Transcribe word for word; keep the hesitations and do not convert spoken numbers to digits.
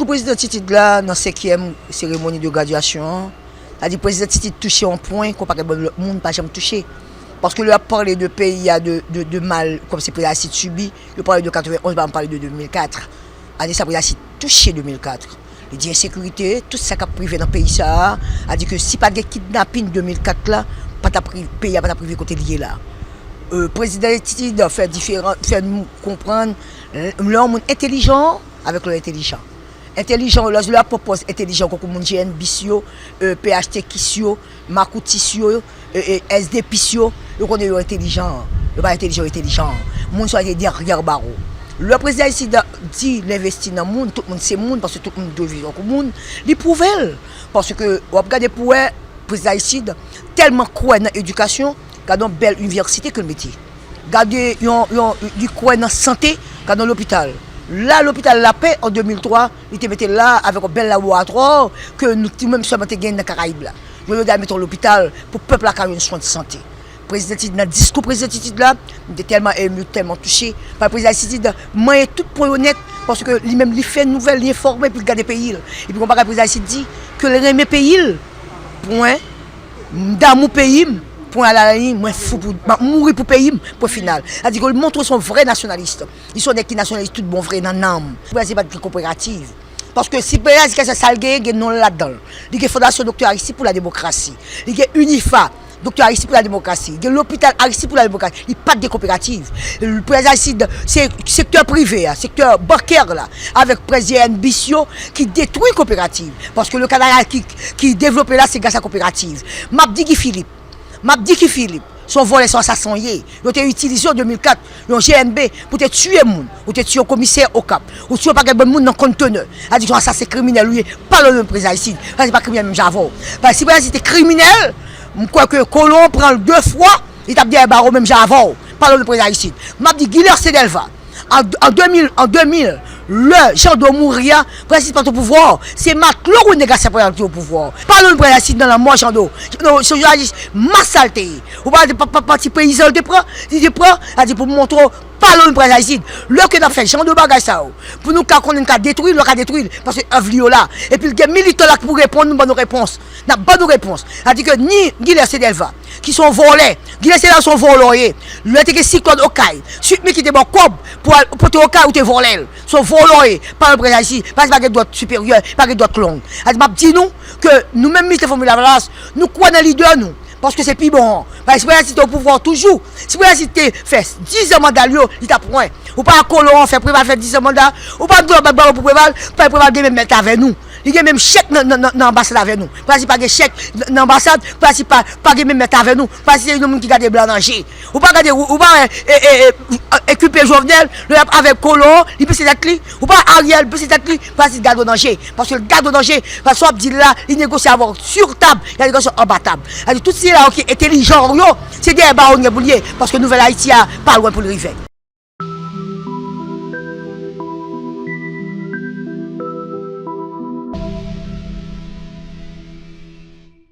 Prezidan Titid la, nan senkyèm seremoni de gradyasyon an, sa di prezidan Titid touche yon pwen ke yon pakèt bann lòt moun pa janm touche. Paske lè y ap pale de peyi a, de, de, de mal, kòm se prezidan Titid sibi, yo pale de katrevenn onz, pa pale de de mil kat. Ane sa prezidan Titid touche de mil kat. Li di ensekirite, tout sa k ap rive nan peyi sa a, a di ke si pa t gen kidnapin de mil kat la, pa t ap ri-, peyi a pa t ap rive kote l ye la. Euh, prezidan Titid fè diferan, fè nou konprann, lè yon moun entelijan, avèk lòt entelijan. Entelijan, lè, lè y ap pran pòz entelijan, konkou moun G N B C yo, euh, P H T K yo, Makoutis yo, euh, euh, S D P yo, yo konnen yo entelijan. Yo pa entelijan, yo entelijan. Moun sa yo te dèyè baro. Lè prezidan Aristide di l envesti nan moun, tout moun se moun, paske tout moun dwe viv tankou moun, li pwouve l. Paske w ap gade pou wè, prezidan Aristide tèlman kwè nan edikasyon, gade yon bèl inivèsite ke l mete. Gade yon, yon, li kwè nan sante, gade yon lopital. La, lopital Lapè, an de mil twa, li te mete l la avèk yon bèl laboratwa ke nou, nou menm sèlman te gen nan Karayib la. Jodi a, mete yon lopital pou pèp la ka jwenn swen de sante. Prezidan Titid, nan diskou prezidan Titid la, m te tèlman emu, tèlman touche. Paske prezidan Titid manyen tout pwen yo nèt, paske li menm, li fè nouvèl, li enfòme, epi l gade peyi l. Epi yon bagay prezidan Titid di, ke l renmen peyi l, pwen, m damou peyi m, pwen alalayi, mwen fou pou, m ap mouri pou peyi m, pwen final. Sa di ke l montre se yon vrè nasyonalis. Li se yon nèg ki nasyonalis tout bon vre nan nanm. Prezidan Titid pa t gen kooperativ. Paske si prezidan Titid sa l genyen, gen non l ladan l. Li gen Fondasyon Doktè Aristide pou la demokrasi. Li gen UNIFA, Doktè Aristide pou la demokrasi. Li gen lopital Aristide pou la demokrasi. Li pa t gen kooperativ. Prezidan Titid, se sektè prive a, sektè bankè la, avèk prezidan N B C yo ki detwi kooperativ. Paske le Kanada ki, ki devlope la, se gras a kooperativ. M ap di Guy Philippe, M ap di Guy Philippe, se yon vòlè, se yon asasen w ye. Yo te itilize w de mil kat, yon G N B, pou te tiye moun. Ou te tiye yon komisè Okap. Ou tiye yon pakèt bann moun nan kontenè. Sa di se yon asasen kriminèl ou ye. Pale w de prezidan Aristide. Paske se pa kriminèl menm jan avè w. Paske si prezidan Aristide te kriminèl, m kwè ke kolon pran l de fwa, li t ap dèyè baro menm jan avè w. Pale w de prezidan Aristide. M ap di Guilherce Delva. An, an de mil, an de mil, lè Jean Do mouri a, prezidan Aristide pa t o pouvwa. Se matlo René Garcia Préval ki te o pouvwa. Pale nou prezidan Aristide nan lanmò Jean Do. Jean Do, se jounalis mas sa l te ye. Ou pa, pa, pa, pati peyizan l te pran, li te pran, sa di pou montre w, pale nou prezidan Aristide. Lè ke n ap fè jan de bagay sa yo, pou nou ka konnen n ka detwi l, nou ka detwi l, paske èv li yo la. Epi l gen militan la ki pou reponn nou, ban nou repons. N ap ban nou repons. Sa di ke ni Guilherce Delva, ki se yon vòlè. Guilherce Delva se yon vòlè w ye. Lè te gen siklòn Okay, Sweet Micky te ba w kòb pou al pote Okay, ou te vòlè l. Se yon vòlè w ye. Pale prezidan Aristide. Prezidan Aristide pa gen dwèt siperyè, pa gen dwèt long. Sa di m ap di nou ke nou menm militè Fanmi Lavalas, nou kwè nan lidè nou. Paske se pi bon an. Paske si prezidan Aristide te o pouvwa toujou, si prezidan Aristide te fè dizan manda l yo, li t ap lwen. Ou pa wè kolon an fè Preval fè dizan manda, ou pa dwe bat balo pou Preval, pa Preval gen menm mèt avè nou. Li gen menm chèk nan, nan, nan, nan anbasad avè nou. Prezidan Aristide pa gen chèk nan, nan anbasad, prezidan Aristide pa, pa gen menm mèt avè nou. Prezidan Aristide se yon moun ki gade blan nan je. Ou pa gade, ou, ou pa wè, e, e, e, ekipe Jovenel, lè y ap avèk kolon, li pise tèt li. Ou pa Ariel pise tèt li, prezidan Aristide gade w nan je. Paske l gade w nan je, paske sa w ap di l la, li negosye avè w sou tab, li negosye anba tab. Sa di tout sila yo ki entelijan yo, se dèyè baro n gen pou l ye, paske nouvèl Ayiti a pa lwen pou l rive.